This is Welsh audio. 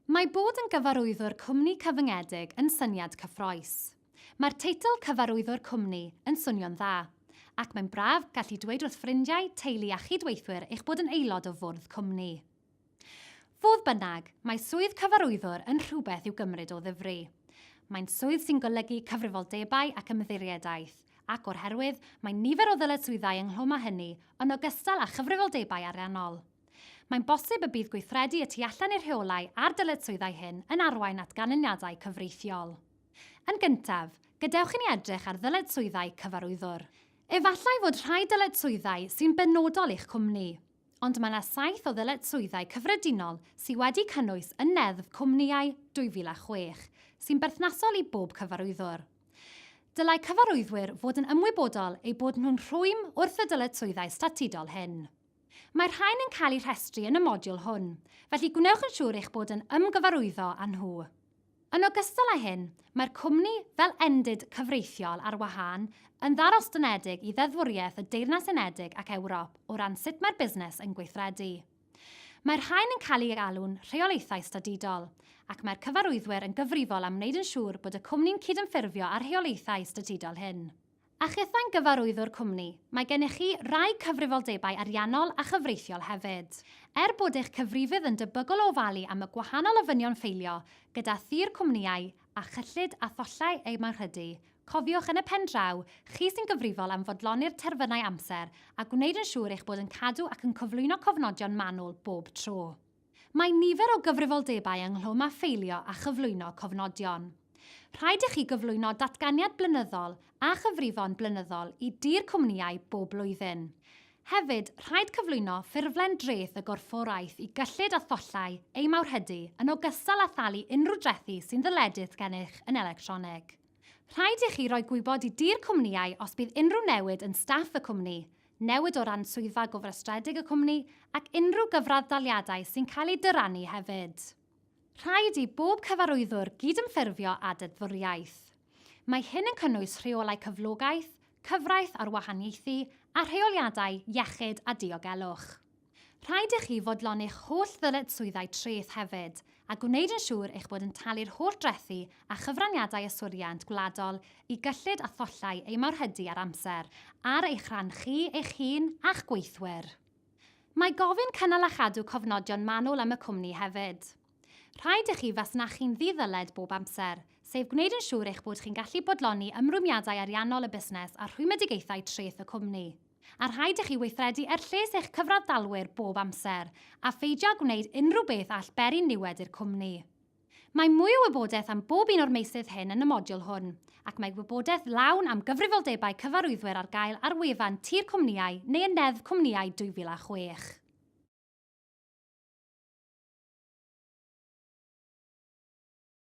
Mae bod yn gyfarwyddwr cwmni cyfyngedig yn syniad cyffrous. Mae'r teitl 'cyfarwyddwr cwmni' yn swnio'n dda, ac mae'n braf gallu dweud wrth ffrindiau, teulu a chyd-weithwyr eich bod yn aelod o fwrdd cwmni. Fodd bynnag, mae swydd cyfarwyddwr yn rhywbeth i'w gymryd o ddifri. Mae'n swydd sy'n golygu cyfrifoldebau ac ymddiriedaeth, ac o'r herwydd, mae nifer o ddyletswyddau ynghlwm â hynny, yn ogystal â chyfrifoldebau ariannol. Mae'n bosib y bydd gweithredu y tu allan i'r rheolau a'r dyletswyddau hyn yn arwain at ganlyniadau cyfreithiol. Yn gyntaf, gadewch i ni edrych ar ddyletswyddau cyfarwyddwr. Efallai fod rhai dyletswyddau sy'n benodol i'ch cwmni, ond mae yna saith o ddyletswyddau cyffredinol sy wedi cynnwys yn Neddf Cwmnïau 2006, sy'n berthnasol i bob cyfarwyddwr. Dylai cyfarwyddwyr fod yn ymwybodol eu bod nhw'n rhwym wrth y dyletswyddau statudol hyn. Mae'r rhain yn cael eu rhestru yn y modiwl hwn, felly gwnewch yn siŵr eich bod yn ymgyfarwyddo â nhw. Yn ogystal â hyn, mae'r cwmni, fel endid cyfreithiol ar wahân, yn ddarostyngedig i ddeddfwriaeth y Deyrnas Unedig ac Ewrop o ran sut mae'r busnes yn gweithredu. Mae'r rhain yn cael eu galw'n rheolaethau stadudol, ac mae'r cyfarwyddwyr yn gyfrifol am wneud yn siŵr bod y cwmni'n cydymffurfio â'r rheolaethau statudol hyn. A chithau'n gyfarwyddwr cwmni, mae gennych chi rai cyfrifoldebau ariannol a chyfreithiol hefyd. Er bod eich cyfrifydd yn debygol o ofalu am y gwahanol ofynion ffeilio gyda thir cwmnïau a chyllid a thollau eu mawrhydi, cofiwch yn y pen draw, chi sy'n gyfrifol am fodloni'r terfynau amser a gwneud yn siŵr eich bod yn cadw ac yn cyflwyno cofnodion manwl bob tro. Mae nifer o gyfrifoldebau ynghlwm â ffeilio a chyflwyno cofnodion. Rhaid i chi gyflwyno datganiad blynyddol a chyfrifon blynyddol i Dŷ'r Cwmnïau bob blwyddyn. Hefyd, rhaid cyflwyno ffurflen dreth y gorfforaeth i Gyllid a Thollau ei Mawrhydi yn ogystal â thalu unrhyw drethi sy'n ddyledus gennych yn electronig. Rhaid i chi roi gwybod i Dŷ'r Cwmnïau os bydd unrhyw newid yn staff y cwmni, newid o ran swyddfa gofrestredig y cwmni ac unrhyw gyfradd-daliadau sy'n cael eu dyrannu hefyd. Rhaid i bob cyfarwyddwr gydymffurfio â deddfwriaeth. Mae hyn yn cynnwys rheolau cyflogaeth, cyfraith ar wahaniaethu a rheoliadau iechyd a diogelwch. Rhaid i chi fodloni'ch holl ddyletswyddau treth hefyd, a gwneud yn siŵr eich bod yn talu'r holl drethi a chyfraniadau yswiriant gwladol i gyllid a thollau eu mawrhydi ar amser, ar eich rhan chi eich hun a'ch gweithwyr. Mae gofyn cynnal a chadw cofnodion manwl am y cwmni hefyd. Rhaid i chi fasnachu'n ddi-ddyled bob amser, sef gwneud yn siŵr eich bod chi'n gallu bodloni ymrwymiadau ariannol y busnes a rhwymedigaethau treth y cwmni. A rhaid i chi weithredu er lles eich cyfranddalwyr bob amser, a pheidio â gwneud unrhyw beth all beri niwed i'r cwmni. Mae mwy o wybodaeth am bob un o'r meysydd hyn yn y modiwl hwn, ac mae gwybodaeth lawn am gyfrifoldebau cyfarwyddwyr ar gael ar wefan Tŷ'r Cwmnïau neu yn Neddf Cwmnïau 2006.